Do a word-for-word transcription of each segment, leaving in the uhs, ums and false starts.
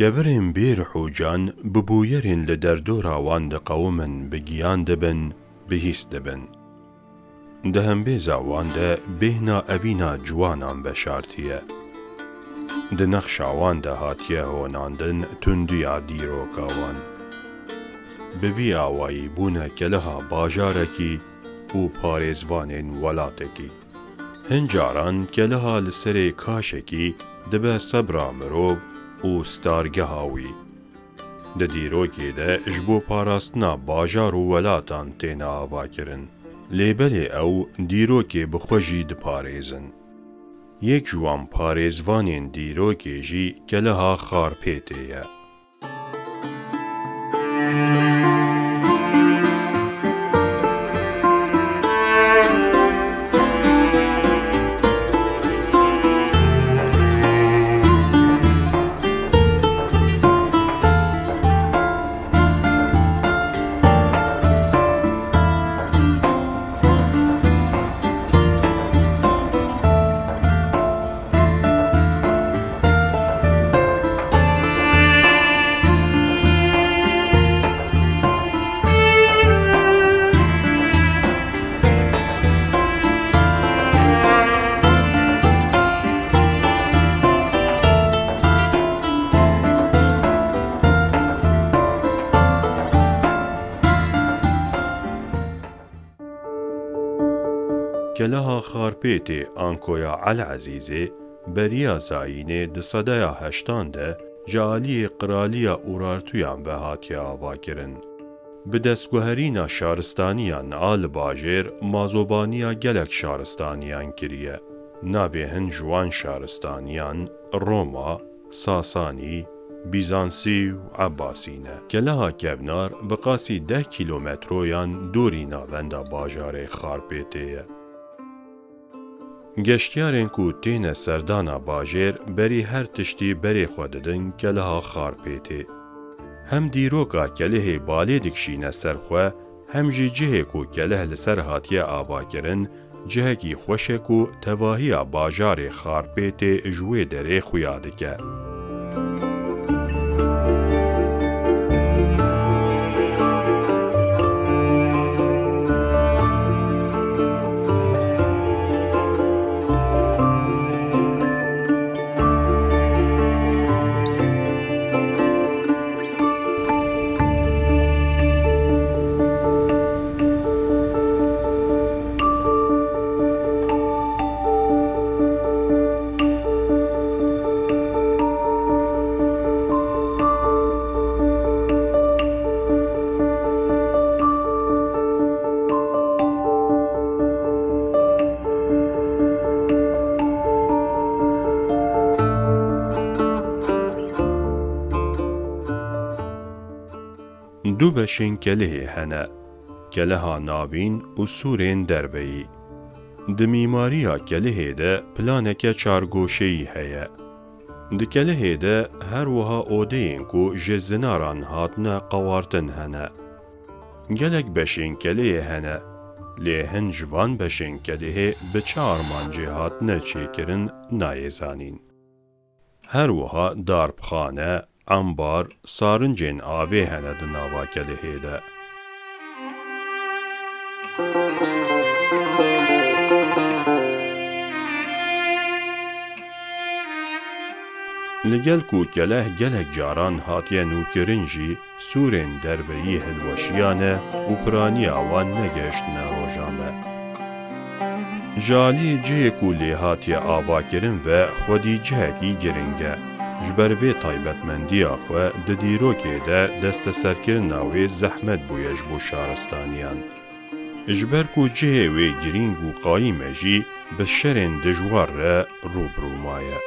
Kevirên bêrih û can bi bûyerên li derdora wan diqewimin, bi giyan dibin, bihîst dibin. Di hembêza wan de bêhna evîna ciwanan veşartiye. Di nexşa wan de hatiye honandin tundiya dîroka wan. Bi vî awayî bûne keleha bajarekî û parêzvanên welatekî. Hin caran keleha li serê kaşekî dibe sebra mirov û stargeha wî. Di dîrokê de ji bo parastina bajar û welatan têne avakirin. Lê belê ew dîrokê bi xwe jî diparêzin. Yek ji wan parêzvanên dîrokê jî keleha Xarpêtê ye. Keleha Xarpêtê Ankoya El Ezîzê beriya zayînê di sedeya heştan de ji aliyê Qiraliya Urartuyan ve hatiye avakirin. Bi destguherîna şaristaniyan a li bajêr mazobaniya gelek şaristaniyan kiriye. Navê hin ji wan şaristaniyan Roma, Sasanî, Bîzansî û Ebbasî ne. Keleha Kevnar bi qasî deh kîlometroyan dûrî navenda bajarê Xarpêtê ye. Geştyarên ku têne serdana bajêr berî her tiştî berê xwe didin keleha Xarpêtê. Hem dîroka kelehê balê dikişîne ser xwe, hem jî cihê ku keleh li ser hatiye avakirin, cihekî xweş e ku tevahiya bajarê Xarpêtê ji wê derê xuya dike. Du beşên kelihê hene, keleha navîn û sûrên derveyî. Di mîmariya kelihê de planeke çargoşeyî heye. Di kelihê de her wiha odeyên ku ji zinaran hatine qewartin hene. Gelek beşên kelihê hene, lê hin ji van beşên kelihê bi çi armancê hatine çêkirin nayê zanîn. Her wiha darpxane, embar, sarincên avê hene di nava kelihê de. Li gel ku keleh gelek caran hatiye nûkirin jî, sûrên derveyî hilweşiyane û piraniya wan negehiştine roja me. Ji aliyê cihê ku lê hatiye avakirin ve xwedî cihekî giring e. Ji ber vê taybetmendiya xwe di dîrokê de desteserkirina wê zehmet bûye ji bo şaristaniyan. Ji ber ku cihê wê girîng û qayîm e jî, bi şerên dijwar re rû bi rû maye.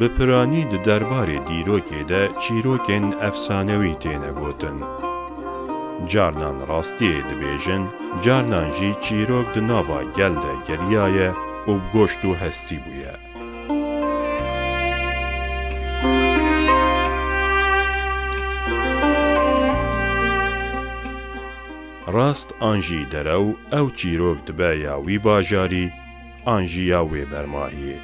Bi piranî di derbarê dîrokê de çîrokên efsanewî têne gotin. Carnan rastiyê dibêjin, carnan jî çîrok di nava gel de geriyaye û bi goşt û hestî bûye. Rast an jî derew, ew çîrok dibe ya wî bajarî an jî ya wê bermahiyê.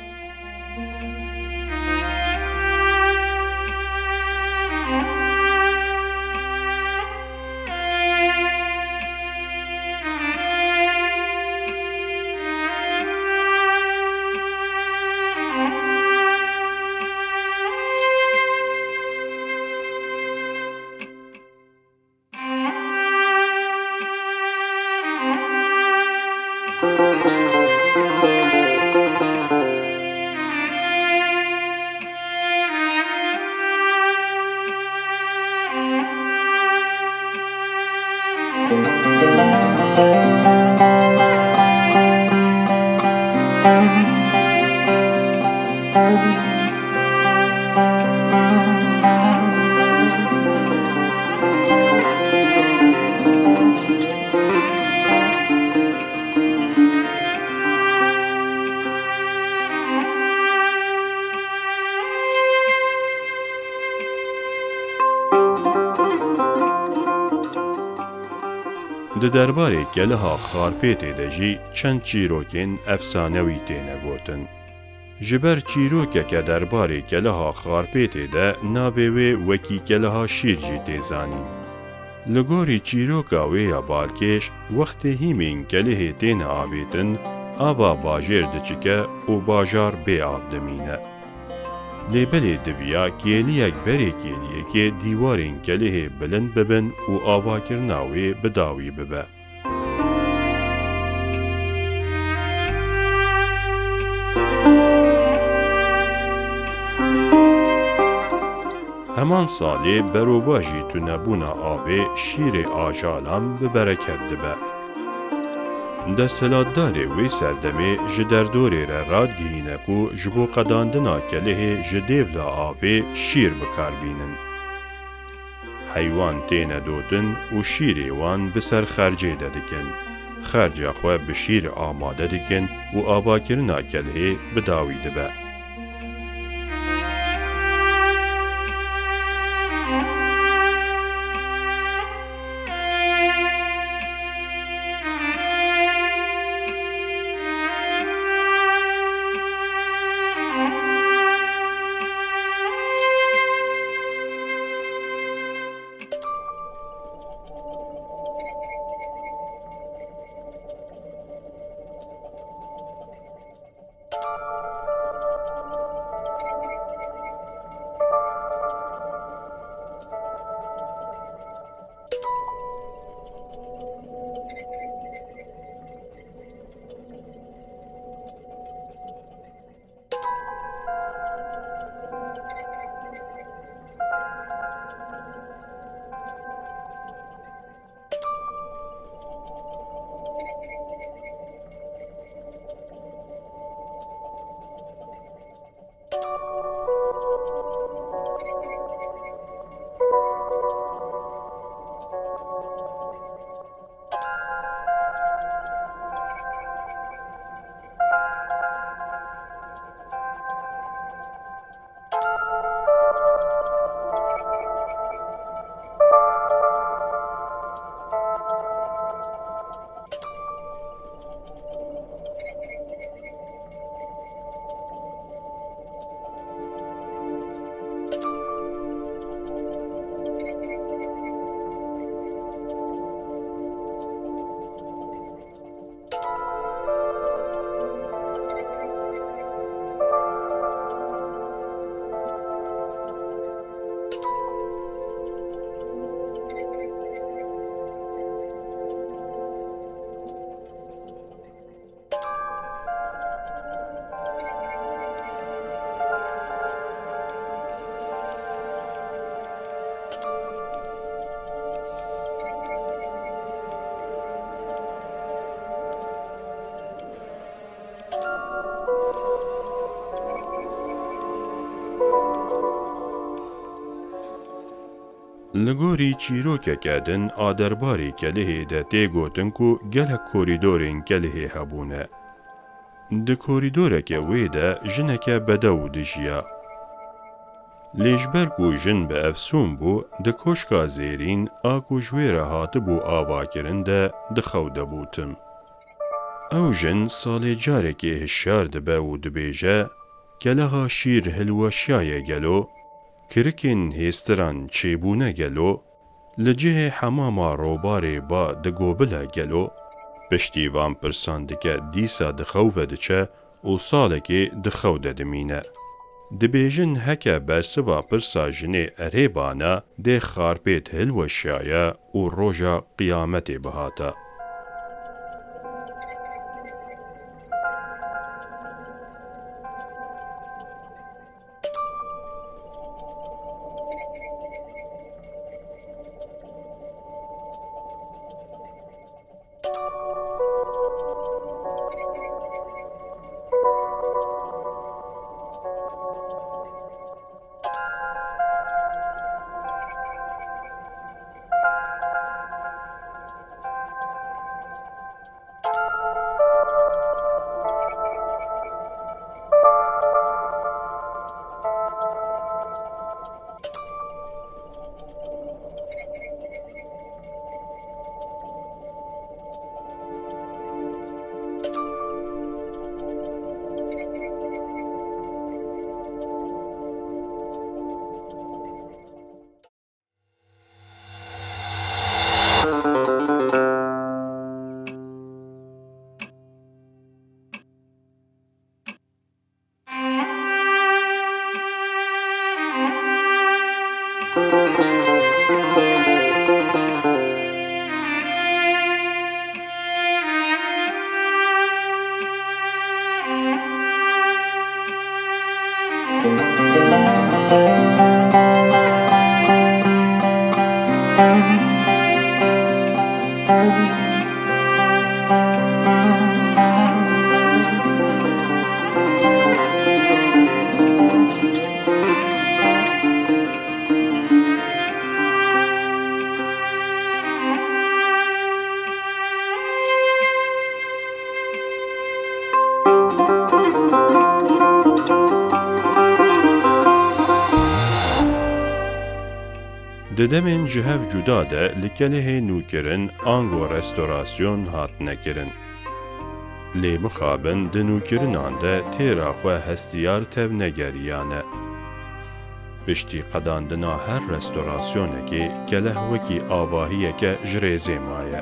Di derbarê keliha Xarpêtê de jî çend çîrokên efsanewî têne gotin. Ji ber çîrokeke derbarê keliha Xarpêtê de navê wê wekî keliha şîr jî tê zanîn. Li gorî çîroka wê ya balkêş, wextê hîmên kelihê têne avêtin, ava bajêr diçike û bajar bê av dimîne. Lê belê diviya kêliyek berê kêliyekê dîwarên kelihê bilind bibin û avakirina wê bi dawî bibe. Heman salê berovajî tunebûna avê şîrê ajalan bi bereket dibe. Desthilatdarê wê serdemê ji derdorê re radigihîne ku ji bo qedandina kelihê ji dêvla avê şîr bi kar bînin. Heywan têne dotin û şîrê wan bi ser xercê de dikin. Xerca xwe bi şîr amade dikin û avakirina kelhê bi dawî dibe. Li gorî çîrokeke din a derbarê Kelihê de tê gotin ku gelek korîdorên Kelihê hebûne. Di korîdoreke wê de jineke bedew dijiya. Lê ji ber ku jin bi efsûn bû, di koşka zêrîn a ku ji wê re hatibû avakirin de di xew de bû tim. Ew jin salê carekê hişyar dibe û dibêje, Keleha şîr hilweşiyaye gelo, kirikên hêstiran çêbûne gelo, li cihê hemama robarê ba digobile gelo? Piştî van pirsan dike dîsa di xew ve diçe û salekê di xew de dimîne. Dibêjin heke bersiva pirsa jinê erê bana, dê xarpêt hilweşiyaye û roja qiyametê bihata. Di demên ji hev cuda de li Kelihê nûkirin ango restorasyon hatine kirin. Lê mixabin di nûkirinan de têra xwe hestiyar tevnegeriyane. Piştî qedandina her restorasyonekê keleh wekî avahiyeke ji rêzê maye.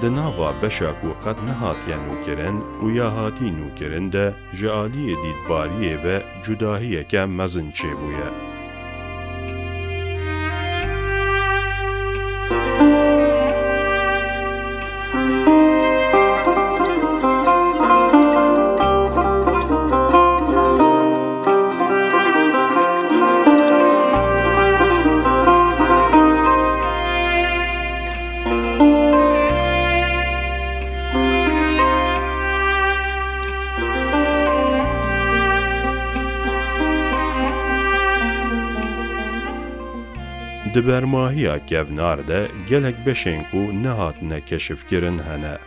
Di nava beşa ku qet nehatiye nûkirin û ya hatî nûkirin de ji aliyê dîtbariyê ve cudahiyeke mezin çêbûye. Di bermahiya kevnar de gelek beşên ku nehatine keşifkirin hene.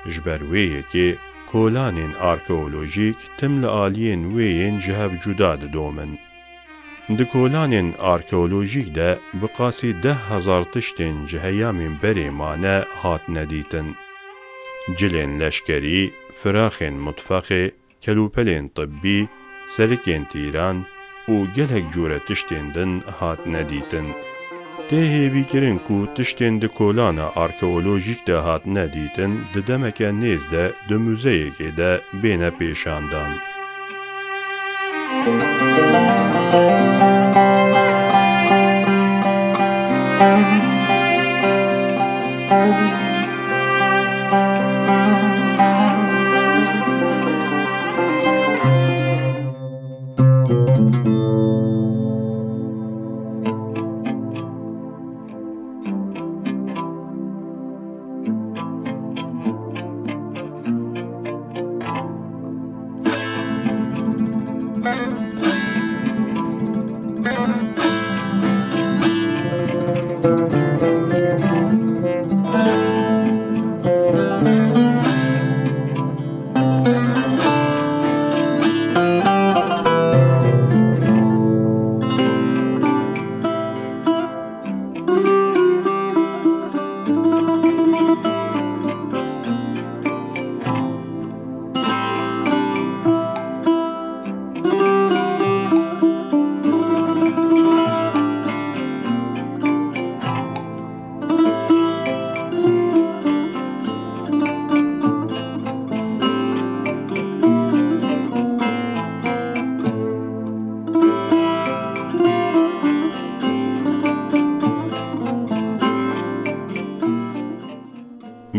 Ji ber wê yekê kolanên arkeolojîk tim li aliyên wê yên ji hev cuda didomin. Di kolanên arkeolojîk de bi qasî deh hezar tiştên ji heyamên berê mane hatine dîtin. Cilên leşkerî, firaxên mitfexê, kelûpelên tibbî, serikên tîran û gelek cûre tiştên din hatine dîtin. Tê hêvîkirin ku tiştên di kolana arkeolojîk de hatine dîtin, di demeke nêz de di muzeyekê de bêne pêşandan.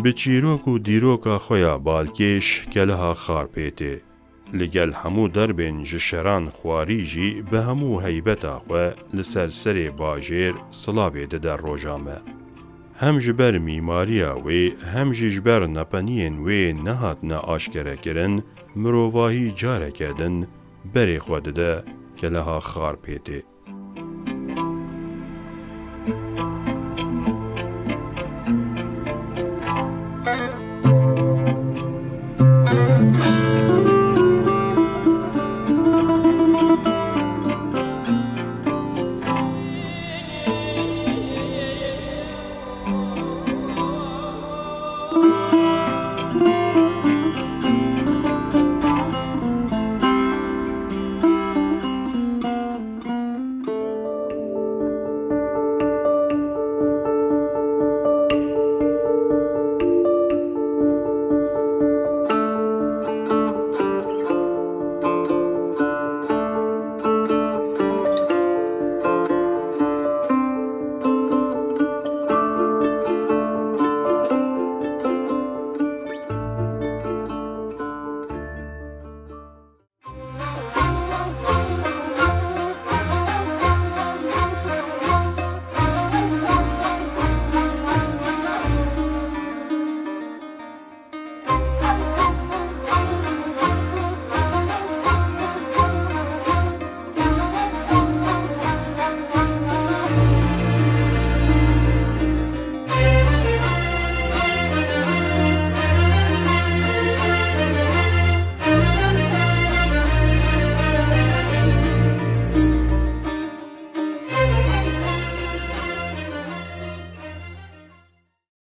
Bi çîrok û dîroka xwe ya balkêş Keleha Xarpêtê, li gel hemû derbên ji şeran xwarî jî bi hemû heybeta xwe li ser serê bajêr silavê dide roja me. Hem ji ber mîmariya wê, hem jî ji ber nepeniyên wê nehatine aşkerekirin, mirovahî careke din berê xwe dide Keleha Xarpêtê.